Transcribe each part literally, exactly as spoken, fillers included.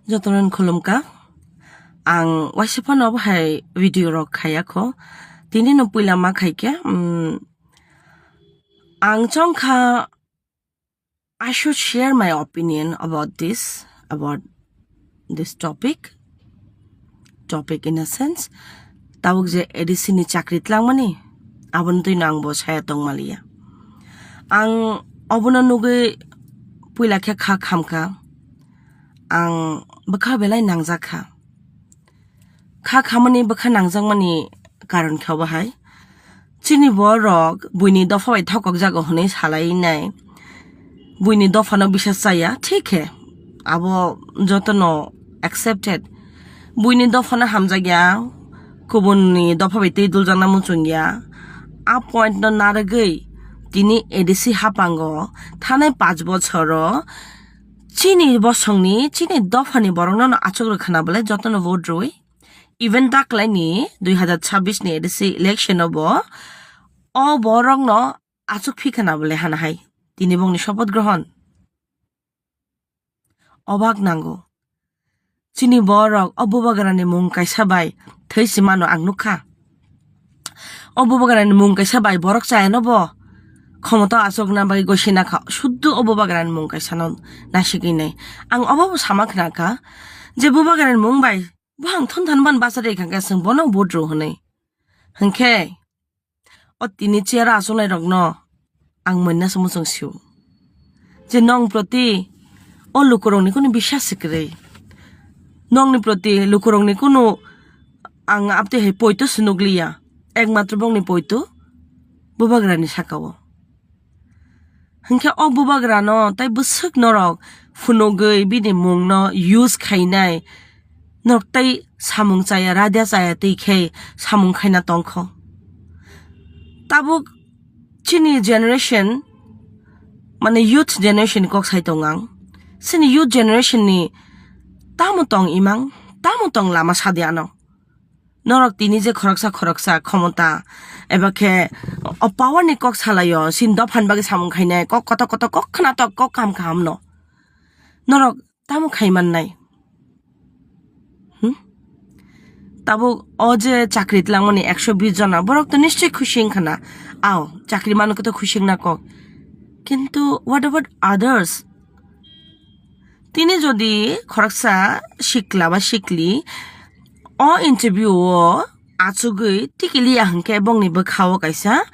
Jotono khulumkha. Ang waisa phano bo hai video rok khaya kho. Tini no puila ma khaikhe, mm, ang chongkha, I should share my opinion about this, about this topic. Topic in a sense, tabuk je A D C ni chakri tlangmani, aboni twino ang bo saya tongmaliya. Ang obono nugwi puila khe kha khamkha, ang bwkha belai nangjakha. Kha khamani bwkha nangjakmani karon khe obo hai, chini borok buini dopha bai thokokjago hwnwi salainai. Buini dophano bisas chaya, thik khe abo jotono accepted. Buini dophano hamjakya, kubunni dopha bai twi duljakna muchungya. A point no narwgwi tini A D C hapango thanai panch bochoro chini bosongni, chini dophani borokno no achuk rwkhana bole jotono vote rwi. Even daklaini dui hazar chabbish ni A D C election o bo o borokno achuk phikhana bole hana hai. Tini bongni sopoth grohon. Obak nango. Chini borok o bubagrani mung kaisa bai thwi si mano ang nukha. O bubagrani mung kaisa bai borok chayano bo khomota achukna bai gosi nakha. Suddu o bubagrani mung kaisano nasigwi nai. Ang obo bo sama khnakha je bubagrani mung bai bo ang thun than ban basa de khangkhe chwng bono vote rw hwnwi. Hwnkhe o tini chair o achuknai rokno ang moina se muchung sio je nong proti o lukurokni kunu biswas se kwrwi. Nongni proti lukurokni kunu ang abtwi hai poito se nukliya. Ekmatro bongni poito bubagrani saka o. Hwnkhe o bubagrano tai bwswk norok phunugwi bini mungno use khainai, norok tai samung chaya, raida chaya twi khe samung khaina tongkho. Tabuk chini generation, mane youth generation ni kok sai tong ang. Chini youth generation ni tamo tong imang, tamo tong lama sadi ano. Norok tini je khoroksa khoroksa khomota eba khe o power ni kok salaio, sin dophan bagwi samung khainai, kok kotor kotor, kok khnatok, kok kaham kaham no. Norok tamo khai mannai? Hmm? Tabuk o je chakri tlangmani ekso bis jona, borok to nischoi khusi wngkha na. Ao, chakri mano khe to khusi wngna kok. Kintu what about others? Tini jodi khoroksa sikla ba sikli o interview o achugwi tikiliya hwnkhe bongni bwkha o kaisa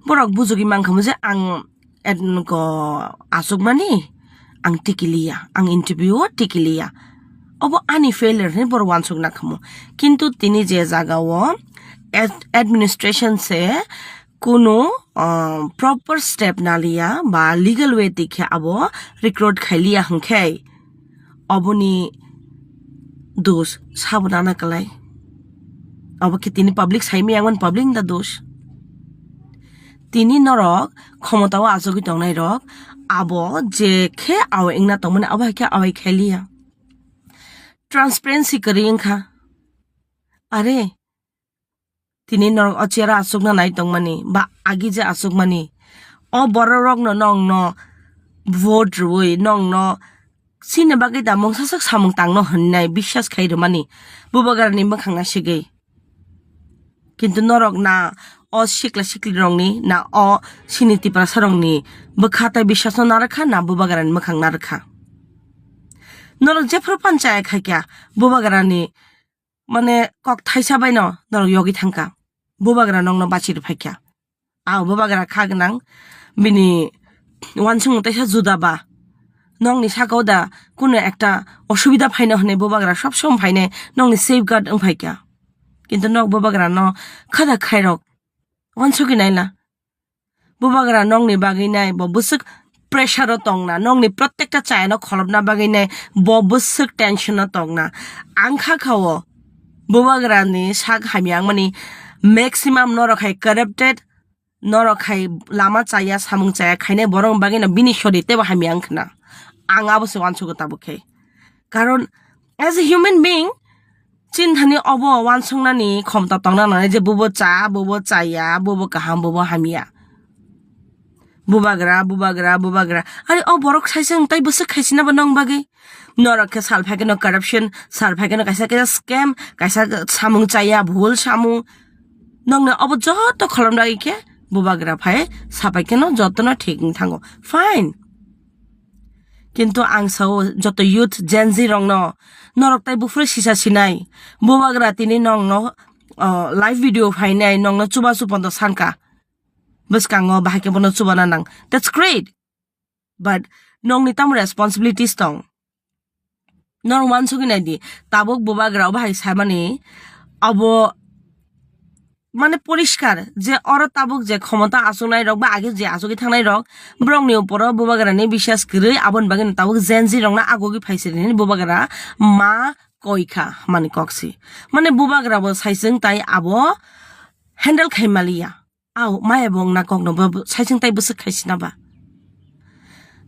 borok bujugwi mankhamu je ang et-, go achukmani ang tikiliya, ang interview o tikiliya. Obo ani failure hinwi borok uansuk nakhamu. Kintu tini je jaga o ad-, administration se kunu, ah, proper step naliya ba legal way twi khe abo recruit khailiya hwnkhe oboni dos sabo nana kwlai. Obo khe tini public saimaya wngmani public ni da dos. Tini norok khomota o achugwi tongnai rok abo je khe awai wngna tongmani abo hai khe awai khailiya. Transparency kwrwi wngkha. Are, tini norok o chair o achukna nai tongmani ba agi je achukmani, o borok rokno nongno vote rwui nongno chini bagwi da mungsa sak samung tangno hwnnai biswas khai rwmani bubagrani mwkhang nasigwi. Kintu norok na o sikla sikli rokni na o chini Tiprasa rokni bwkha tai biswasno narwkha na bubagrani mwkhang narwkha. Norok jephru panchaya khaikya bubagrani mane kok thaisa baino norok yogwi thangkha, bubagra nokno bachi rwphaikha. A bubagra kha gwnang, bini uansukmung teisa juda ba, nokni saka o da kunu ekta osubida phaino hwnwi bubagra sob somoi phainai nokni safeguard wngphaikha. Kintu nok bubagra no khada khairok uansugwi naila. Bubagra nokni bagwi nai bo bwswk pressure o tongna, nokni protekta chayano kholopna bagwi nai bo bwswk tension o tongna. Ang kha kha o bubagrani sak hamya wngmani maximum norok hai corrupted, norok hai lama chaya, samung chaya khainai borok bagwi no bini sori teibo hamya wngkhna. Ang abo se uansugo tabuk khe. Karon as a human being, chini thani obo uansuknani khomta tongna nangnai je bubo cha, bubo chaya, bubo kaham, bubo hamya. Bubagra, bubagra, bubagra. Are o borok saisung tai bwswk khaisina ba nong bagwi. Norok khe sal phaikhe no corruption, sal phaikhe no kaisa kaisa scam, kaisa samung chaya, bhul samung. Nongni obo joto kholom dagi khe bubagra phai sapai khe no joto no thik wng thango. Fine. Kintu ang sao joto youth Gen Z rokno norok tai buphuru sisa sinai. Bubagra tini nongno, o, live video phainai nongno chubachu pondo sanka. Bwskango bahai khe bono chubana nang. That's great. But nongni tamo responsibilities tong? Norok uansugwi naidi, tabuk bubagra o bahai saimani abo mane poriskar je oro tabuk je khomota achuknai rok ba age je achugwi thangnai rok, borokni uporo bubagrani biswas kwrwi, aboni bagwi tabuk Gen Z rokno agogwi phaisiri hini bubagra ma koikha mani koksi. Mane bubagra bo saisung tai abo handle khai maliya. Au, maya bo wngna kokno bo, bo saisung tai bwswk khaisina ba.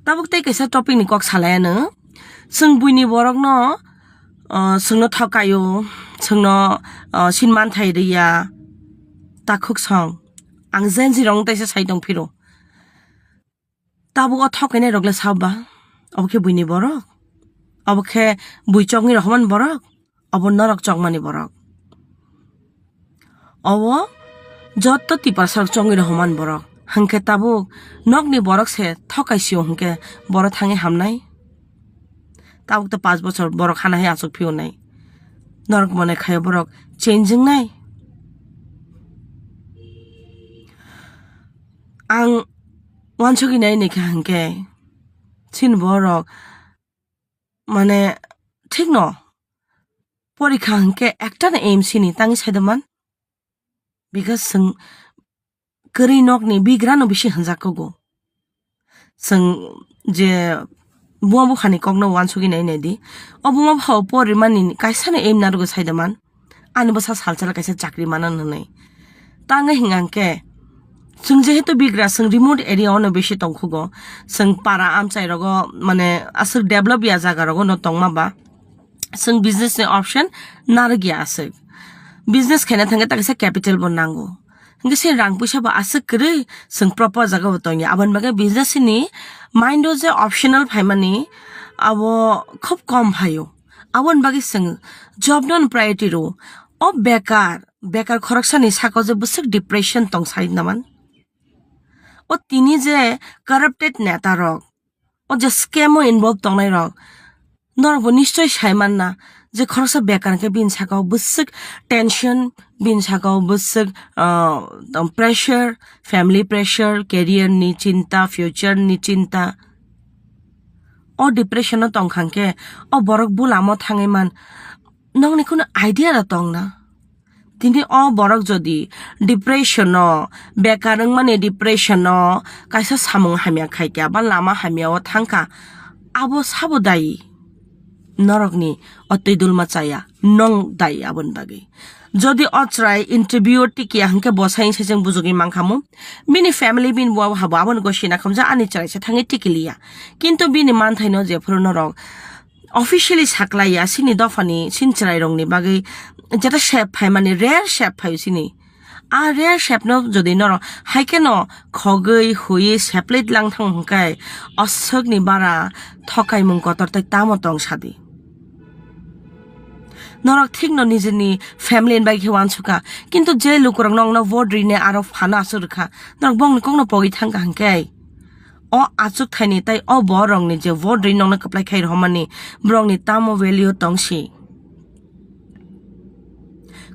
Tabuk tei kaisa topic ni kok salai ano. Chwng buini borokno, o, chwngno thokaio, chwngno, o, sinman thai riya. Takhuk song. Ang Gen Z rok wng taisa sai tong phiro. Tabuk o thokainai rok le sabo ba? Obo khe buini borok? Obo khe bui chokni rohormani borok? Obo norok chokmani borok. Obo joto tiprasa rok chokni rohormani borok. Hwnkhe tabuk nokni borok se thokai sio hwnkhe borok thangwi hamnai? Tabuk to panch bochor borok hana hai achuk phiyonai. Norok mone khaio borok change wngnai? Ang uansugwi nai naikha hwnkhe, chini borok, mane, thikno porikha hwnkhe ektano aim sini tangwi saidaman. Because chwng kwrwi nokni bigrano bisi hwnjak kogo. Chwng je buma buphani kokno uansugwi nai naidi. O buma buphao porimani kaisano aim narwgwi saidaman. Ani bwsa salsala kaisa chakri manan hwnwi. Tangwi hwnkha hwnkhe, chwng jehetu bigra, chwng remote area ono bisi tongkhugo. Chwng para amchai rogo, mane, aswk develop ya jaga rogo no tongma ba, chwng business ni option narwk ya aswk. Business khaina thangkhe ta kaisa capital bo nango. Hwnkhe se rang puisa bo aswk kwrwi, chwng proper jaga bo tongya. Aboni bagwi business ni mind o je optional phaimani, abo khub kom phaio. Aboni bagwi chwng job no priority rwo. O bekar, bekar khoroksani sakao je bwswk depression tong sai naman. O tini je corrupted neta rok, o je scam o involve tongnai rok, norok bo nischoi sai manna je khoroksa bekar hwnkhe bini sakao bwswk tension, bini sakao bwswk, ah, pressure, family pressure, career ni chinta, future ni chinta. O depression o tongkha hwnkhe o borok bulamo thangwi man, nokni kunu idea da tong na? Tini o borok jodi depression o, bekar wngmani depression o, kaisa samung hamya khaikha ba lama hamya o thangkha, abo sabo dayi? Norokni o twi dulma chaya, nong dayi aboni bagwi. Jodi o chwrai interview o tikiya hwnkhe bo sai se chwng bujugwi mankhamu, bini family bini bo habo aboni gosina khamjak ani chwrai se thangwi tikiliya. Kintu bini manthaino jephuru norok officially saklaiya, sini dophani, sini chwrairokni bagwi jeta sep phaimani, rare sep phaio sini. A rare sepno jodi norok haikheno khogwi, huiwi, seplai lang thang hwnkhe, o swkni bara thokaimung kotor tei tamo tong sadi. Norok thikno nijini family ni bagwi khe uansukha, kintu je lukurok nokno vote rinai aro phano aswk rwkha, norok bongni kokno pogwi thangkha hwnkhe, o achuk thaini tei o borokni je vote ri nokno kwplai khai rohormani, borokni tamo value tong si?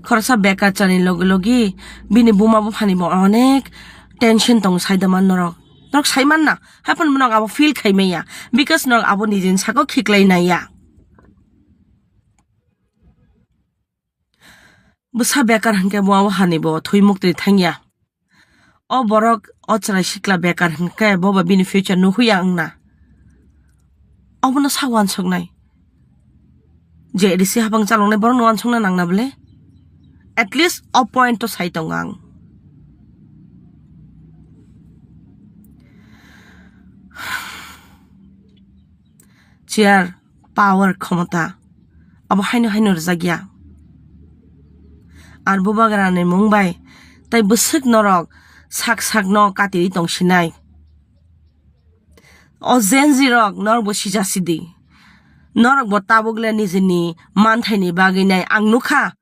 Khoroksa bekar chani logi logi bini buma buphani bo onek tension tong sai da man norok. Norok sai man na, haphano norok abo feel khai maya, because norok abo nijini saka o khiklai naiya. Bwsa bekar hwnkhe buma buphani bo thwi muktwi thangya. O borok o chwrai sikla bekar hwnkhe bo ba bini future nuhuya wngna. Obono sa uansuknai. Je A D C hapang chaloknai borokno uansukna nangna bwle? At least o point o sai tongo ang. Chair, power, khomota, abo haino haino rwjakya. Ar bubagrani mung bai tai bwswk norok sak sakno katirwi tongsinai. O Gen Z rok norok bo sija sidi. Norok bo tabuk le nijini manthaini bagwi nai ang nukha.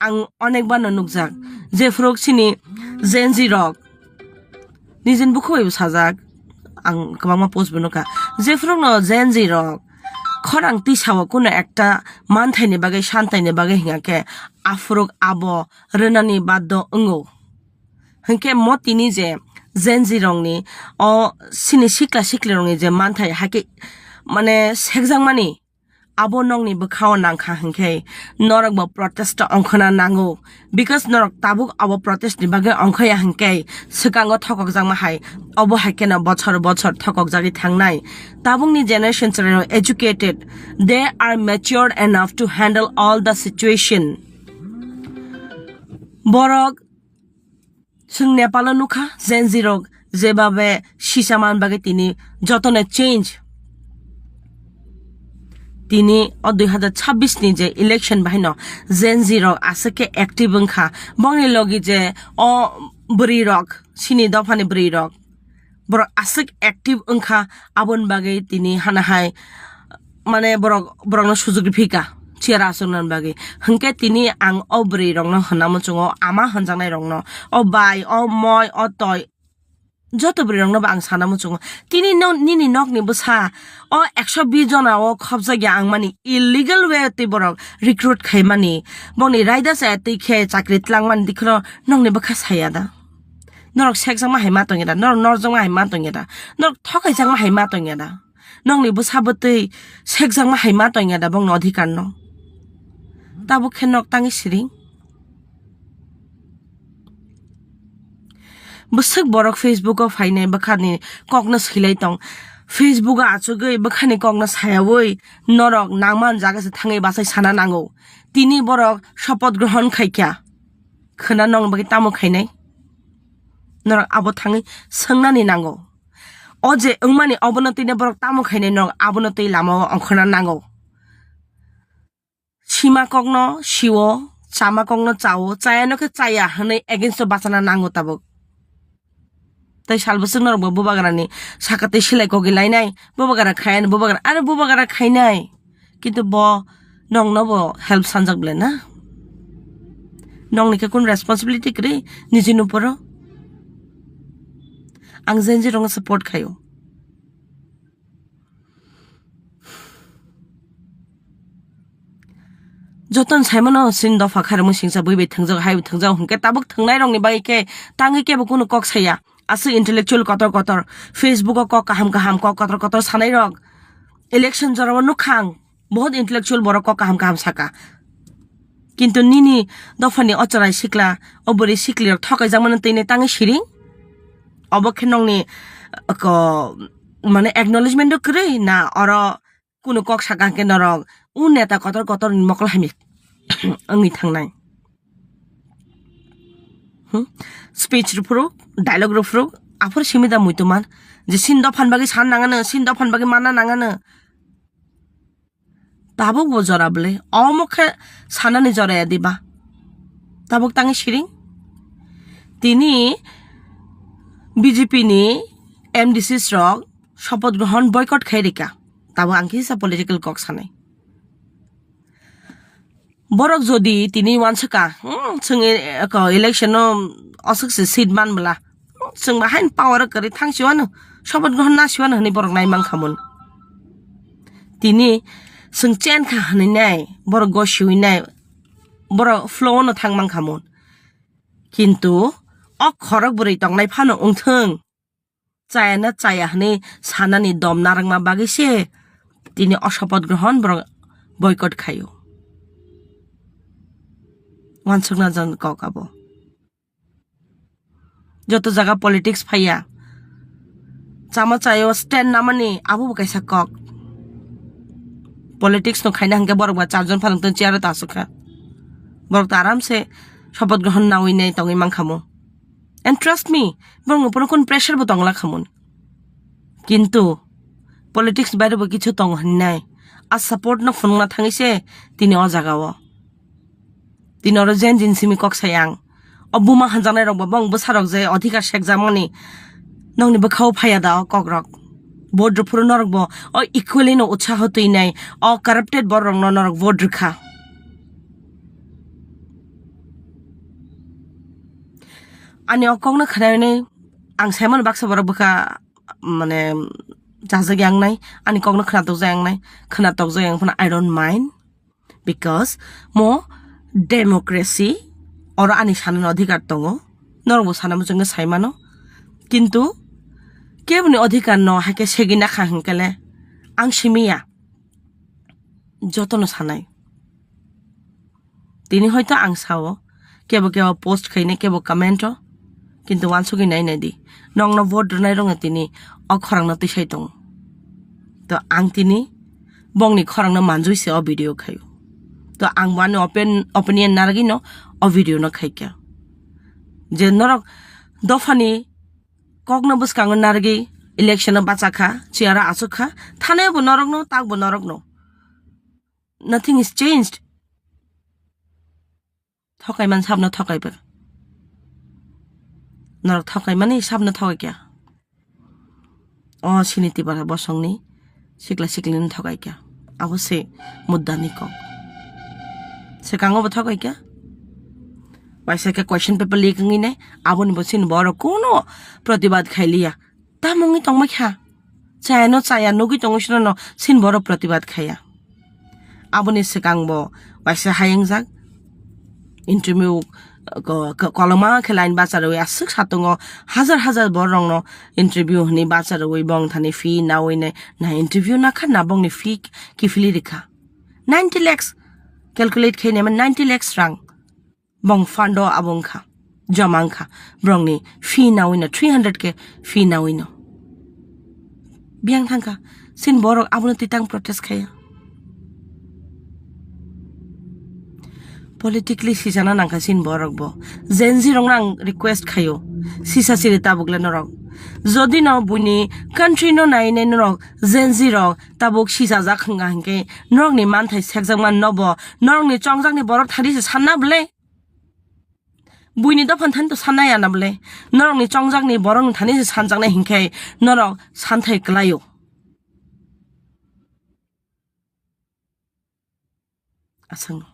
Ang onek bano nukjak. Jephuru chini Gen Z rok nijini bukhuk bai bo sajak. Ang kwbangma post bo nukha. Jephuru no Gen Z rok khorang tisa o kuno ekta manthaini bagwi santaini bagwi hinga khe aphuru abo rwnani baddo wngo. Hinkhe mo tini je Gen Z rokni o sini sikla sikli rokni je manthai hakhe mane sekjakmani abo nokni bwkhao nangkha hinkhe norok bo protest ongkhorna nango, because norok tabuk abo protest ni bagwi ongkhoya hinkhe swkango thokokjakma hai obo hai kheno bochor bochor thokokjagwi thangnai. Tabukni generation chwrairok educated, they are matured enough to handle all the situation. Borok Chwng Nepal o nukha, Gen Z rok jebabe sisa man bagwi tini jotono change. Tini o dui hazar chabbish ni je election bahaino Gen Z rok aswk khe active wngkha. Bongni logi je o bwrwi rok, sini dophani bwrwi rok, borok aswk active wngkha, aboni bagwi tini hana hai mane borok, borokno sujuk rifika chair achukna bagwi. Hinkhe tini ang o bwrwi rokno hwnna muchungo, ama hwnjaknai rokno, o bai, o moi, o toi, joto bwrwi rokno bo ang sana muchungo. Tini no, nini nokni bwsa o ekso bish jona o khopjak ya ang mani illegal way twi borok recruit khaimani, bongni raida chaya twi khe chakri twlangmani dikhno nokni bwkha saya da. Norok sekjakma hai ma tongya da, norok norjakma hai ma tongya da, norok thokaijakma hai ma tongya da. Nokni bwsa bwtwi sekjakma hai ma tongya da bongni odhikar no. Tabuk khe nok tangwi siring. Bwswk borok Facebook o phainai bwkhani kokno swilai tong. Facebook o achugwi bwkhani kokno sayaui norok nangman jaga se thangwi bachai sana nango. Tini borok sopoth grohon khaikha. Khwna nokni bagwi tamo khainai? Norok abo thangwi swngnani nango. O je wngmani obono twi borok tamo khainai norok abono twi lama o ongkhorna nango. Sima kokno siwo, chama kokno chawo, chayano khe chaya hwnwi against o bachana nango tabuk. Tei sal bwswk norok bo bubagrani saka tei silai kogwi lainai, bubagra khayan, bubagra, ano bubagra khainai. Kintu bo nokno bo help sanjak bwle na? Nokni khe kun responsibility kwrwi nijini uporo? Ang Gen Z rokno support khaio. Joton saimano sin dopha khairokmung singsa bui bai thwngjak, hai bai thwngjak, hwnkhe tabuk thwngnai rokni bagwi khe tangwi kebo kunu kok saya. Aswk intellectual kotor kotor, Facebook o kok kaham kaham, kok kotor kotor sanai rok. Election jorao nukhang, bohot intellectual borok kok kaham kaham saka. Kintu nini dophani o chwrai sikla, o bwrwi sikli rok thokaijakmano twi ne tangwi siring? Obo khe nokni, ko, mane acknowledgement o kwrwi na oro kunu kok saka hwnkhe norok u neta kotor kotor ni mokol hamya wngwi thangnai? Hmm? Speech rwphuru, dialogue rwphuru, aphuru simi da muitu man je sin dophan bagwi san nangano, sin dophan bagwi manna nangano. Tabuk bo jora bwle, omo khe sanani jora ya diba? Tabuk tangwi siring? Tini B J P ni M D Cs rok sopoth grohon boycott khai rika. Tabuk ang kisa political kok sanai. Borok jodi tini wansaka, hmm, chwng e-, eko election o oswk se seat man bwla, hmm, chwng ba hain power kwrwi thang siwano, sopoth grohon na siwano hwnwi borok nai mankha mun. Tini chwng chen kha hwnwi nai, borok go siwi nai, borok flow no thang mankha mun. Kintu o khorok bwrwi tongnai phano wngthwng. Chayana chaya hwnwi sanani dom narwkma bagwi se tini o sopoth grohon borok boycott khaio. Wansukna jan kok abo. Joto jaga politics phaiya. Chama chayo stand namani abo bo kaisa kok. Politics no khaina hwnkhe borok ba charjon phalwng tong chair o ta aswk kha. Borok ta aram se sopoth grohon nawi nai tongwi mankha mo. And trust me, borokni uporo kun pressure bo tongla khamun. Kintu politics baire bo kichu tongo hinai. A support no phunukna thangwi se tini o jaga o. Tini oro Gen Z ni simi kok sai ang. O buma hanjaknai rok bo bong bwsa rok je odhikar sekjakmani nokni bwkha o phaiya da o kok rok. Vote rwphuru norok bo o equally no utsaho twinai, o corrupted borok rokno norok vote rwkha. Ani o kokno khnainai ang saimano baksa borok bwkha mane chajak yangnai, ani kokno khnatok jak yangnai, khnatok jak yang phano I don't mind, because mo democracy, oro ani sanani odhikar tongo, norokbo sana muchungwi saimano, kintu keboni odhikar no haikhe segwi nakha hinkhe le ang simiya, jotono sanai. Tini hoito ang sao, kebo kebo post khainai, kebo comment o, kintu wansugwi nai nai di, nokno vote rwnai rokno tini o khorangno twisai tongo. To ang tini bongni khorangno manjui se o video khaio. To ang bo ani open, opinion narwgwino o video no khaikha. Je norok dophani kokno bwskango narwgwi election o bachakha, chair o achukha, thanayabu norokno, takbo norokno. Nothing is changed. Thokaiman sabno thokaiba. Norok thokaimani sabno thokaikha. O sini tibara bosongni sikla siklini thokaikha. Abo se muddani kok. Swkango bo thokaikha. Waisa khe question paper leak wngwi nai, aboni bo sini borok kuno protibad khailiya. Tamo wngwi tongma kha? Chayano chaya nugwi tongwi sino no sini borok protibad khaya. Aboni swkang bo waisa hayungjak interview ko-, ko-, koloma khe line bacharwi aswk satungo hajar hajar borokno interview hwnwi bacharwi bong thani fee nawi nai, na interview nakha na bongni fee kiphilwi rikha. Ninety lakhs calculate khainai man ninety lakhs rang. Bong fund o abo wngkha, joma wngkha, borokni fee nawino, three hundred K fee nawino. Biyang thangkha, sin borok abono titang protest khaya. Politically sijana nangkha sin borok bo. Gen Z rokno ang request khayo, sisa siri tabuk le norok. Jodi no buini country no nai nai norok Gen Z rok tabuk sijajak hwnga hinkhe norokni manthai sekjakma nobo norokni chongjakni borok thani se sanna bwle. Buini dophan thani to sanna ya na bwle. Norokni chongjakni borokni thani se sanjaknai hinkhe norok santhai kwlaio. Aswkno.